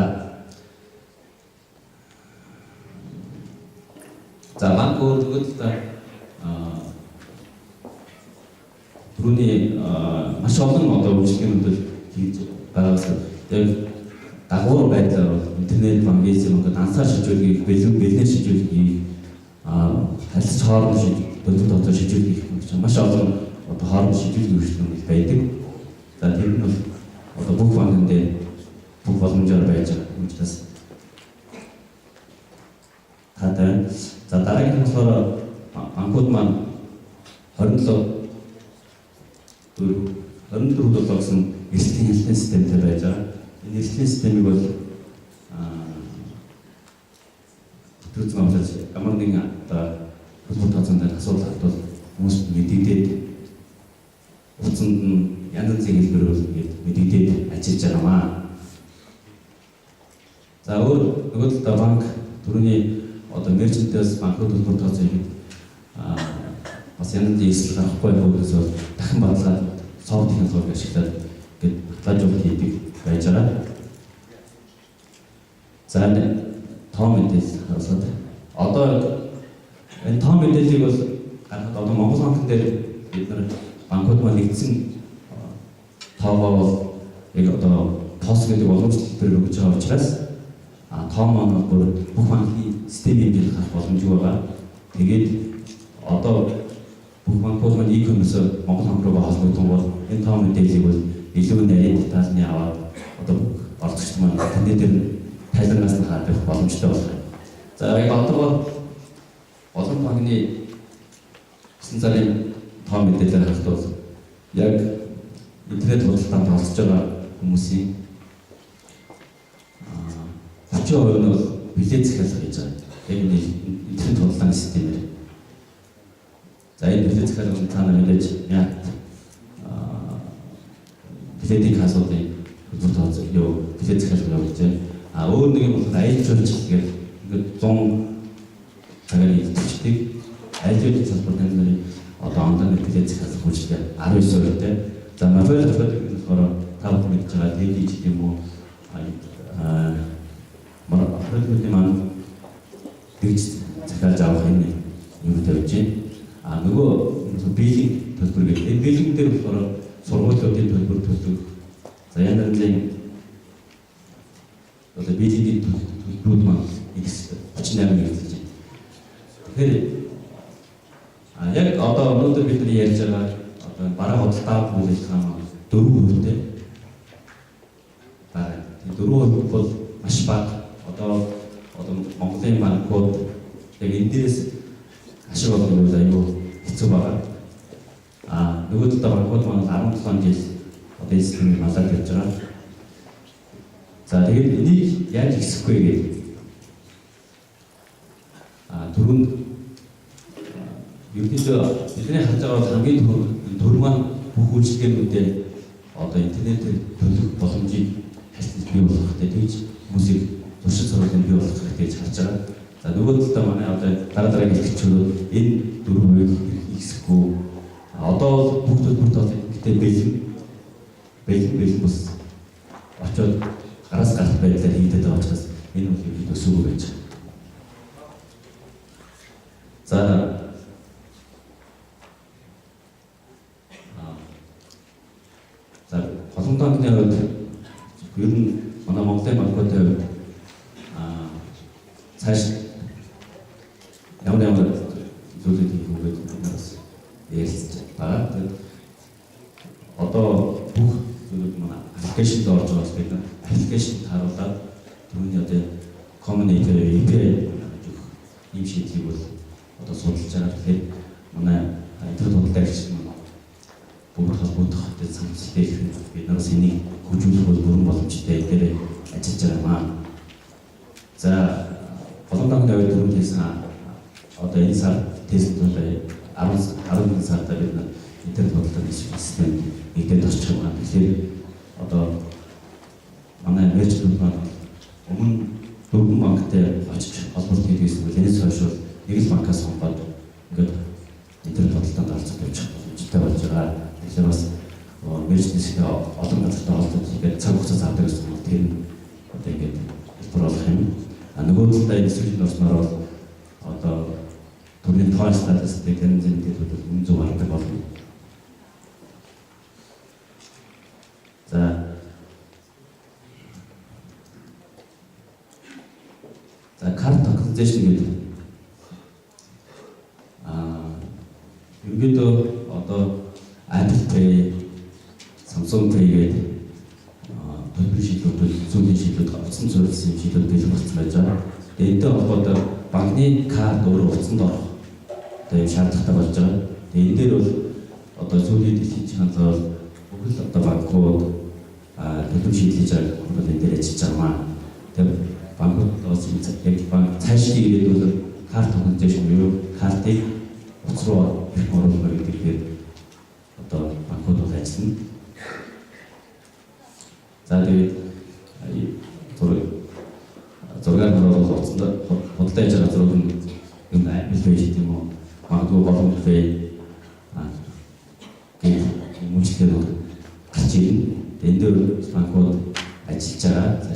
банк өөр нөгөө талдаа түрүүний маш олон одоо үйлчилгээнүүд хийж байгаас яг дагавар байдлаар бол интернет банк, эсэм банк дансаар шилжүүлгийг, бэлэн бэлнээр шилжүүлгийг, харилцагч хооронд төлөв тооцоо шилжүүлгийг гэх маш олон одоо хооронд шилжүүлэх үйлчлэгүүд байдаг. За, тэр нь бол одоо бүх банкнд бүх боломжоор байж байгаа учраас таатай байна. За, дараагийн нь болохоор банкуд маань 27 4 24 7 гэсэн эрсдлийн хяналтын системтэй байж байгаа. Энэ эрсдлийн системийг бол төлөвлөсөн авчаас ямар нэгэн одоо төлбөр тооцоон дээр асуудал гарвал хүмүүст мэдэгдээд утсанд нь янз янзын хэлбэрээр бол мэдэгдээд ажиллаж байгаамаа. За, өөр нөгөө талдаа банк түрүүний одоо merchant ээс банкрот төлбөр тооцоо хийхэд бас янз янзын эрсдэл гарахгүй байхаас бол дахин баталгаа софт технологи ашиглаад ингээд баталгаажуулалт хийдэг байж байгаа. За, тоо мэдээлэл харуулсаад одоо энэ тоо мэдээллийг бол гаргахад одоо Монгол банкн дээр бид нар банкуд маань нэгдсэн тоогоо бол яг одоо POS гэдэг боломжтой хэлбэрээр өгж байгаа учраас тоо маань бол бүр бүх банкны системийн хэмжээнд гарах боломжгүй байгаа. Тэгээд одоо бүх банкуд маань e-commerce Монгол банк руугаа холбогдсон бол энэ тоо мэдээллийг бол илүү нарийн детальны аваад одоо оролцогч маань интернетээр дээр тайлангаас нь харах боломжтой болох юм. За, яг одоогоор олон банкны 9 сарын тоо мэдээлэлээр харахад бол яг интернет худалдаанд оролцож байгаа хүмүүсийн 30% нь бол билет захиалга хийж байгаа. Яг энэ интернет худалдааны системээр. За, энэ билет захиалга нь та нар мэдээж мят билетийн кассуудын төлбөр тооцоо юу билет захиалга явуулж байна. Өөр нэг юм болохоор аялал жуулчлал гэх ингээд 100 цагаар илтгэждэг. Аялал жуулчлал салбар тань нарын одоо онлайн билет захиалга үйлчилгээ 19%-тэй. За, mobile operator нь болохоор та бүхэн мэдж байгаа TD ч гэх юм уу операторуудын маань тэгж захиалж авах энэ юм тавьж байна. Нөгөө billing төлбөр гэх. Энэ billing дээр болохоор сургуулиудын төлбөр төлөх. За, янз янзын одоо billing ийн төлбөрүүд маань X 38 гэж байна. Тэгэхээр яг одоо өнөөдөр бид нар ярьж байгаа одоо бараа худалдаа авах үйл ажиллагаа маань 4%-тэй байгаа. Тэгээ 4% бол маш бага. Одоо Монголын банкуд яг энэ дээрээс ашиг олох нь аюу хэцүү байгаа. Нөгөө талдаа банкуд маань 17 жил одоо энэ системийг малаад явж байгаа. За, тэгээд энийг яаж ихсэх вэ гэдэг. Түрүүнд ерөнхийдөө бидний харж байгаа бол хамгийн төр маань бүх үйлчилгээнүүдээ одоо интернетээр төлөх боломжийг хальтаж бий болгох хэрэгтэй. Тэгж хүмүүсийг туршид сургуулийн бий болгох хэрэгтэй гэж харж байгаа. За, нөгөө талдаа манай одоо дараа дараагийн хэлтгчүүд энэ 4% ихсэхгүй. Одоо бол бүх төлбөр тооцоо гэхдээ бэлэн бэлэн бэлэн бус очоод гараас гарах байдлаар хийгдээд байгаа учраас энэ бол ерөнхийдөө өсөөгүй байж байгаа. За за Голомт банкны хувьд ер нь манай Монголын банкуудын хувьд цааш ямар ямар зүйлүүд хийх үү гэдэг бид нараас ярилцж байгаа. Тэгээд одоо бүх зүйлүүд манай application д орж байгаа бид application тааруулаад түүний одоо common API гаргаж өгөх ийм шийдлийг бол одоо судалж байгаа. Тэгэхээр манай интернет худалдаагч маань бүгд холбогдох санал дээрх бид нараас энийг хөгжүүлэх бол бүрэн боломжтой дээр ажиллаж байгаа юм аа. За Голомт банкны хувьд түрүүнд хэлсэн одоо энэ сар тест бол 10 11 сард бид нар интернет худалдааны систем нэгдээд орчих юм байна. Тэгэхээр одоо манай merchant үүд маань өмнө дөрвөн банктай очиж холболт хийдэг гэсэн бол энэс хойш бол нэг л банкаас сонгоод ингээд интернет худалдаанд оролцож явчих боломжтой болж байгаа. Тэгэхээр бас merchant хэсэгтээ олон газартай холбож ингээд цаг хугацаа зардаг гэсэн бол тэр нь одоо ингээд хэлбэр болох юм. А нөгөө талдаа энэ сүүлийн орсноор бол одоо төрлийн тоон статистик янз янзын мэдээлүүд бол үнэн зөв гардаг болно. За card tokenization гэдэг ерөнхийдөө одоо Apple Pay, Samsung Pay гэдэг төлбөрийн шийдлүүд, зүүнний шийдлүүд, утсан суурилсан шийдлүүд бэлэн болсон байж байгаа. Тэгээ энэтэй холбоотой банкны карт өөрөө утсанд орох одоо юм шаардлагатай болж байгаа. Тэгээ энэ дээр бол одоо сүүлийн дэлхийн хандлага бол бүх л одоо банкуд төлбөр шийдлэж байгаа бол энэ дээр ажиллаж байгаа маа. Тэгээ банкуд бас яг банк цаашдын ирээдүйд card tokenization буюу картыг утас руу хэрхэн оруулах вэ гэдэг дээр одоо банкуд бол ажиллана. За тэгээд зургаар харуул утсанд худалдаа хийж байгаа зураг нь юм Apple Pay гэдэг юм уу? Магадгүй Голомт Pay гэх үйлчлэлүүд гарч ирнэ. Энэ дээр банкуд ажиллаж байгаа.